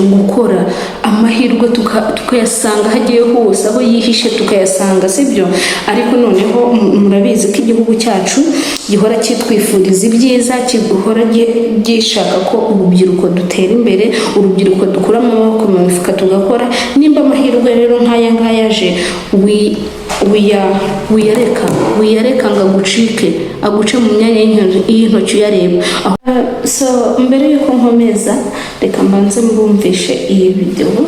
Gukora amahirwe tukayasanga aho agiye hose, aho yihishe tukayasanga, sibyo? Ariko noneho murabizi ko igihugu cyacu gihora kitwifuriza ibyiza, gihora gishaka ko urubyiruko dutera imbere, urubyiruko dukuramo amaboko mu mifuka tugakora. Nimba amahirwe rero nk'aya ngaya aje, wiyareka ngo agucike, aguce mu myanya y'intoki uyareba. So mbere y'uko nkomeza, reka mbanze mbumvishe iyi videwo.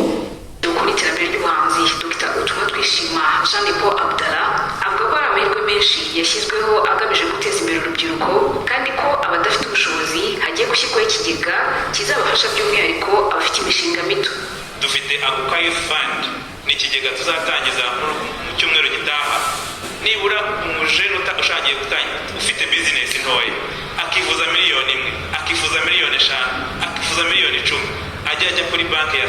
Ku iterambere ry'ubuhanzi, Dr Utumatwishima Jean de Paul Abdallah avuga ko hari amahirwe menshi yashyizweho agamije guteza imbere urubyiruko, kandi ko abadafite ubushobozi hagiye gushyirwaho ikigega kizabafasha, by'umwihariko abafite imishinga mito. Dufite Aguka Youth Fund, ni ikigega tuzatangiza mu cyumweru gitaha. Nibura umujene ushagiye gutangira, ufite bizinesi ntoya, akifuza miliyoni 1, akifuza miliyoni 5, akifuza miliyoni 10, ajya kuri banki ya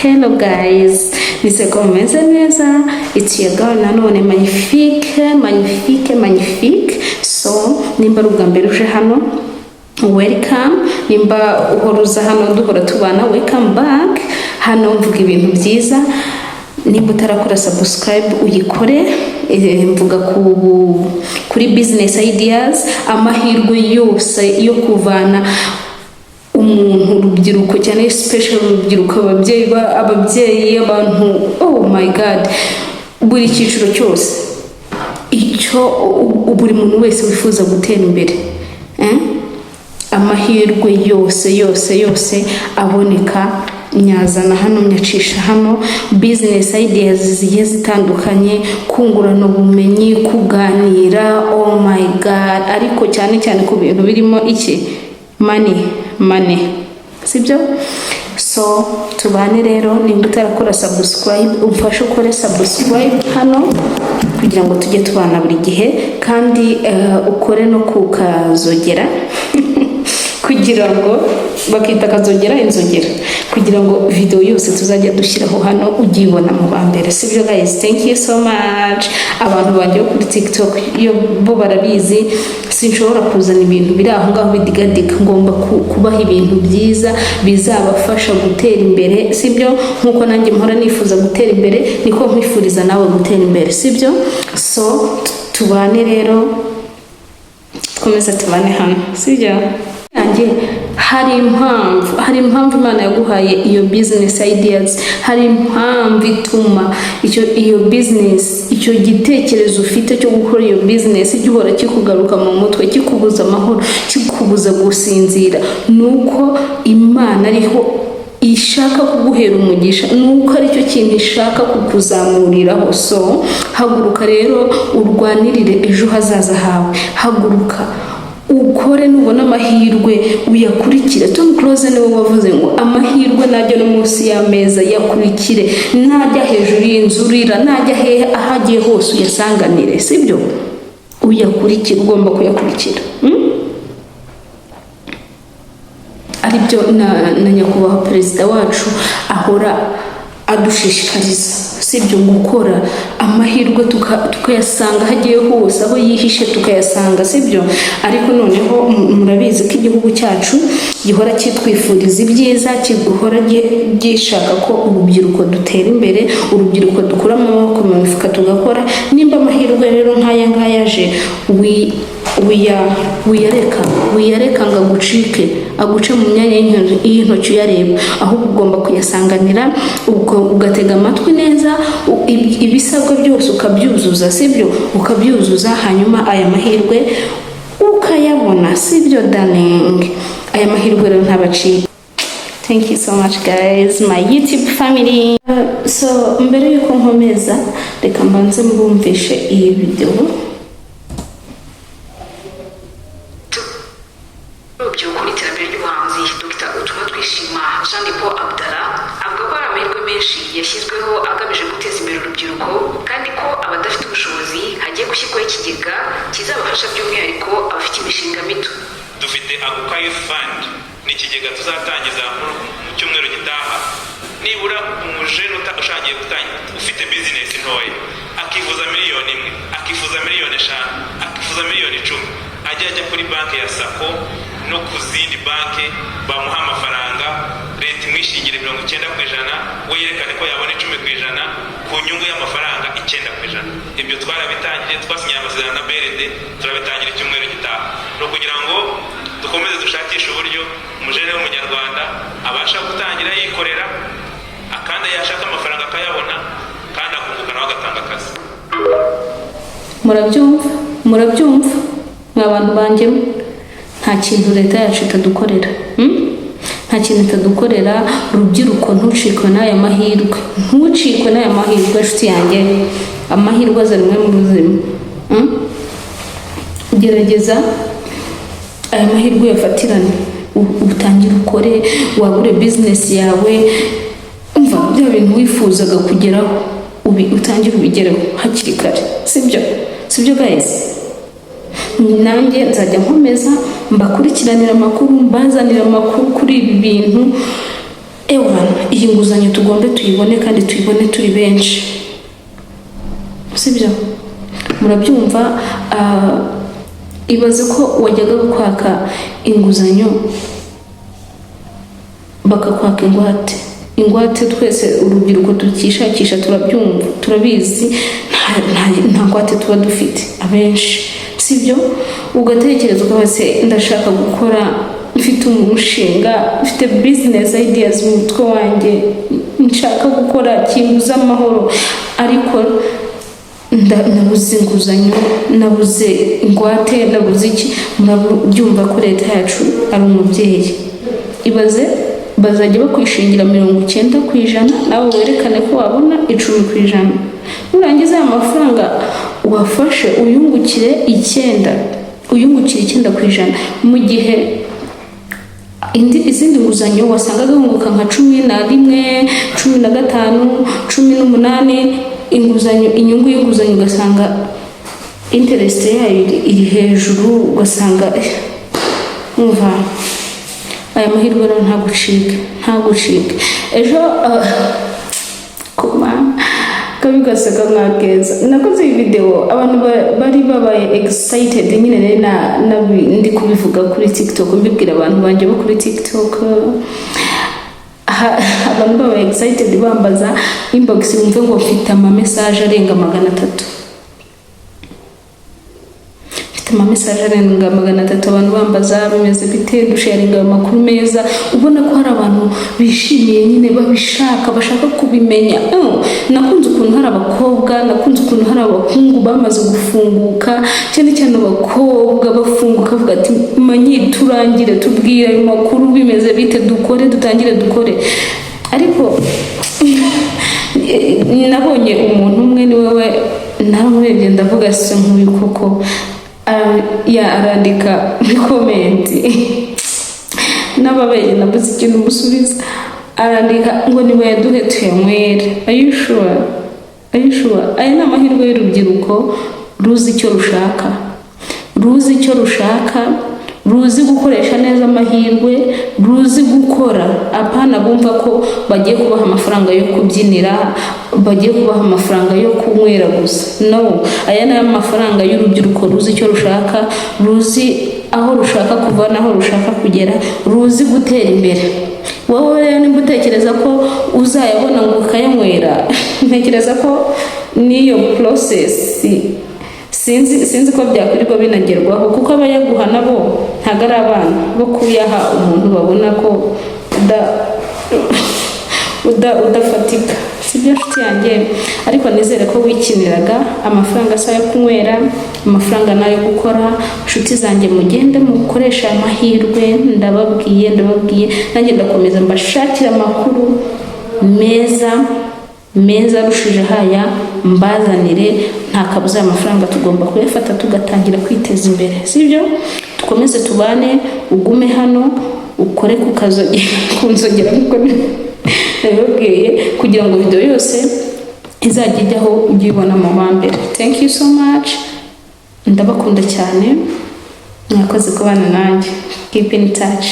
Hello guys, nizeye ko mumeze neza. It's your girl nanone, Magnifique, Magnifique, Magnifique. So nimba ari ubwa mbere uje hano, welcome. Nimba uhora uza hano, duhora tubana, welcome back. Hano mvuga ibintu byiza. Nimba utarakora subscribe, uyikore. Mvuga kuri business ideas, amahirwe yose yo kuvana umuntu, urubyiruko cyane, special urubyiruko, ababyeyi, ababyeyi, abantu, oh my God, buri cyiciro cyose, icyo buri muntu wese wifuza gutera imbere, eh? Amahirwe yose yose yose aboneka nyazana hano, nyacisha hano. Business ideas zigiye zitandukanye, kungurana ubumenyi, kuganira, oh my God, ariko cyane cyane ku bintu birimo iki? Money, money, sibyo? So tubane rero. Nimba utarakora subscribe, umfashe ukore subscribe hano kugira ngo tujye tubana buri gihe, kandi ukore no ku kazogera, kugira ngo bakita akazogera, inzogera, kugira ngo video yose tuzajya dushyiraho hano ujye uyibona mu ba mbere, sibyo guys? Thank you so much. Abantu banjye bo kuri TikTok yo bo barabizi, sinshobora kuzana ibintu biri aho ngaho bidigadiga. Ngomba kubaha ibintu byiza bizabafasha gutera imbere, sibyo? Nkuko nanjye mpora nifuza gutera imbere, niko nkwifuriza nawe gutera imbere, sibyo? So tubane rero, twkomeze tubane hano, sibyo? Yanjye, hari impamvu Imana yaguhaye iyo business ideas, hari impamvu ituma iyo business, icyo gitekerezo ufite cyo gukora iyo business gihora kikugaruka mu mutwe, kikubuza amahoro, kikubuza gusinzira. Ni uko Imana ariho ishaka kuguhera umugisha, ni uko aricyo kintu ishaka kukuzamuriraho. So haguruka rero urwanirire ejo hazaza hawe, haguruka ukore. Nubona amahirwe uyakurikire. Tom Close niwe wavuze ngo amahirwe najya no munsi y'ameza yakurikire, najya hejuru y'inzu urira, najya hehe, aho agiye hose uyasanganire, sibyo? Uyakurikire, ugomba kuyakurikira, Aribyo na nyakubahwa perezida wacu ahora adushishikariza, sibyo? Gukora amahirwe tukayasanga aho agiye hose, aho yihishe tukayasanga, sibyo? Ariko noneho murabizi ko igihugu cyacu gihora kitwifuriza ibyiza, gihora gishaka ko urubyiruko dutera imbere, urubyiruko dukuramo amaboko mu mifuka tugakora. Nimba amahirwe rero nk'aya ngaya aje, wiyareka ngo agucike, aguce mu myanya y'intoki uyareba. Ahubwo ugomba kuyasanganira, ugatega amatwi neza, ibisabwa byose ukabyuzuza, sibyo? Ukabyuzuza, hanyuma aya mahirwe ukayabona, sibyo darling? Aya mahirwe rero ntabacike. Thank you so much guys, my YouTube family. So mbere yuko nkomeza, reka mbanze mbumvishe iyi video. Urubyiruko n'iterambere ry'ubuhanzi, Dr Utumatwishima Jean de Paul Abdallah avuga ko hari amahirwe menshi yashyizweho agamije guteza imbere urubyiruko, kandi ko abadafite ubushobozi hagiye gushyirwaho ikigega kizabafasha, by'umwihariko abafite imishinga mito. Dufite Aguka Youth Fund, ni ikigega tuzatangiza mu cyumweru gitaha. Nibura umujene ushagiye gutangira, ufite bizinesi ntoya, akifuza miliyoni 1, akifuza miliyoni 5, akifuza miliyoni 10, ajya kuri banki ya SACCO no ku zindi banki, bamuha amafaranga, leta imwishingire 90%, we yerekane ko yabona 10% ku nyungu y'amafaranga 9%. Ibyo twarabitangiye, twasinyiye amasezerano na BRD, turabitangira icyumweru gitaha. Ni ukugira ngo dukomeze dushakishe uburyo umujene w'umunyarwanda abasha gutangira yikorera, akandi yashaka amafaranga akayabona, kandi akunguka nawe agatanga akazi. Murabyumva, murabyumva mwa bantu banjye, nta kintu leta yacu itadukorera, Nta kintu itadukorera. Rubyiruko, ntucikwe n'aya mahirwe, ntucikwe n'aya mahirwe, inshuti yanjye. Amahirwe aza rimwe mu buzima, Gerageza aya mahirwe uyafatirane, utangire ukore, wagure bizinesi yawe. Umva, bya bintu wifuzaga kugeraho, utangire ubigereho hakiri kare. Sibyo? Sibyo guys? Nanjye nzajya nkomeza mbakurikiranira amakuru, mbazanira amakuru kuri ibi bintu. Ewana, iyi nguzanyo tugombe tuyibone, kandi tuyibone turi benshi, sibyo? Murabyumva. Ibaze ko wajyaga kwaka inguzanyo, bakakwaka ingwate. Ingwate twese urubyiruko tukishakisha turabyumva, turabizi, nta ngwate tuba dufite abenshi, sibyo? Ugatekereza ukabaza se, ndashaka gukora, mfite umushinga, mfite business ideas mu mutwe wanjye nshaka gukora kimbuza amahoro, ariko nabuze inguzanyo, nabuze ingwate, nabuze iki. Murabyumva ko leta yacu ari umubyeyi. Ibaze bazajya bakwishingira 90%, nawe werekane ko wabona 10%. Nurangiza aya mafaranga wafashe uyungukire 9, uyungukire 9%, mu gihe izindi nguzanyo wasangaga wunguka nka 11, 15, 18. Inguzanyo, inyungu y'inguzanyo ugasanga interest yayo iri hejuru, ugasanga umva, aya mahirwe rero ntagucike, ntagucike. Ejo kuma kabi gaseka mwakeza, nakoze iyi video, abantu bari babaye excited nyine. Rero ndi kubivuga kuri TikTok, mbibwira abantu banjye bo kuri TikTok, abantu babaye excited, bambaza inbox, wumve ngo mfite ama message arenga 300, mfite ama message arenga 300, abantu bambaza bimeze bite, dusharinga ayo makuru meza. Ubona ko hari abantu bishimiye nyine, babishaka, bashaka kubimenya. Nakunze ukuntu hari abakobwa, nakunze ukuntu hari abahungu bamaze gufunguka, cyane cyane abakobwa bafunguka bavuga ati: "Manyi, turangire, tubwire ayo makuru, bimeze bite, dukore, dutangire dukore." Ariko nabonye umuntu umwe, ni wowe naramurebye ndavuga: "Se nk'uyu koko?" Arandika muri comment n'ababyeyi, nabuze ikintu musubiza. Arandika ngo nibayaduhe tuyanywere. Are you sure? Are you sure? Aya ni amahirwe y'urubyiruko ruzi icyo rushaka, ruzi icyo rushaka, ruzi gukoresha neza amahirwe, ruzi gukora. Apana bumva ko bagiye kubaha amafaranga yo kubyinira, bagiye kubaha amafaranga yo kunywera gusa. No, aya ni amafaranga y'urubyiruko ruzi icyo rushaka, ruzi aho rushaka kuva n'aho rushaka kugera, ruzi gutera imbere. Wowe rero nimba utekereza ko uzayabona ngo ukayanywera, ntekereza ko n'iyo process sinzi ko byakwirirwa binagerwaho, kuko abayaguha nabo ntabwo ari abana bo kuyaha umuntu babona ko udafatika. Sibyo nshuti yanjye? Ariko nizere ko wikiniraga, amafaranga si ayo kunywera, amafaranga ni ayo gukora. Inshuti zanjye, mugende mukoresha amahirwe. Ndababwiye, ndababwiye, nanjye ndakomeza mbashakira amakuru meza meza arushije haya, mbazanire. Nta kabuza aya mafaranga tugomba kuyafata tugatangira kwiteza imbere, sibyo? Dukomeze tubane, ugume hano, ukore ku ku nzogera nk'uko nabibabwiye, kugira ngo video yose izajya ijyaho ujye uyibona mu ba mbere. Thank you so much, ndabakunda cyane, mwakoze kubana nanjye. Keep in touch.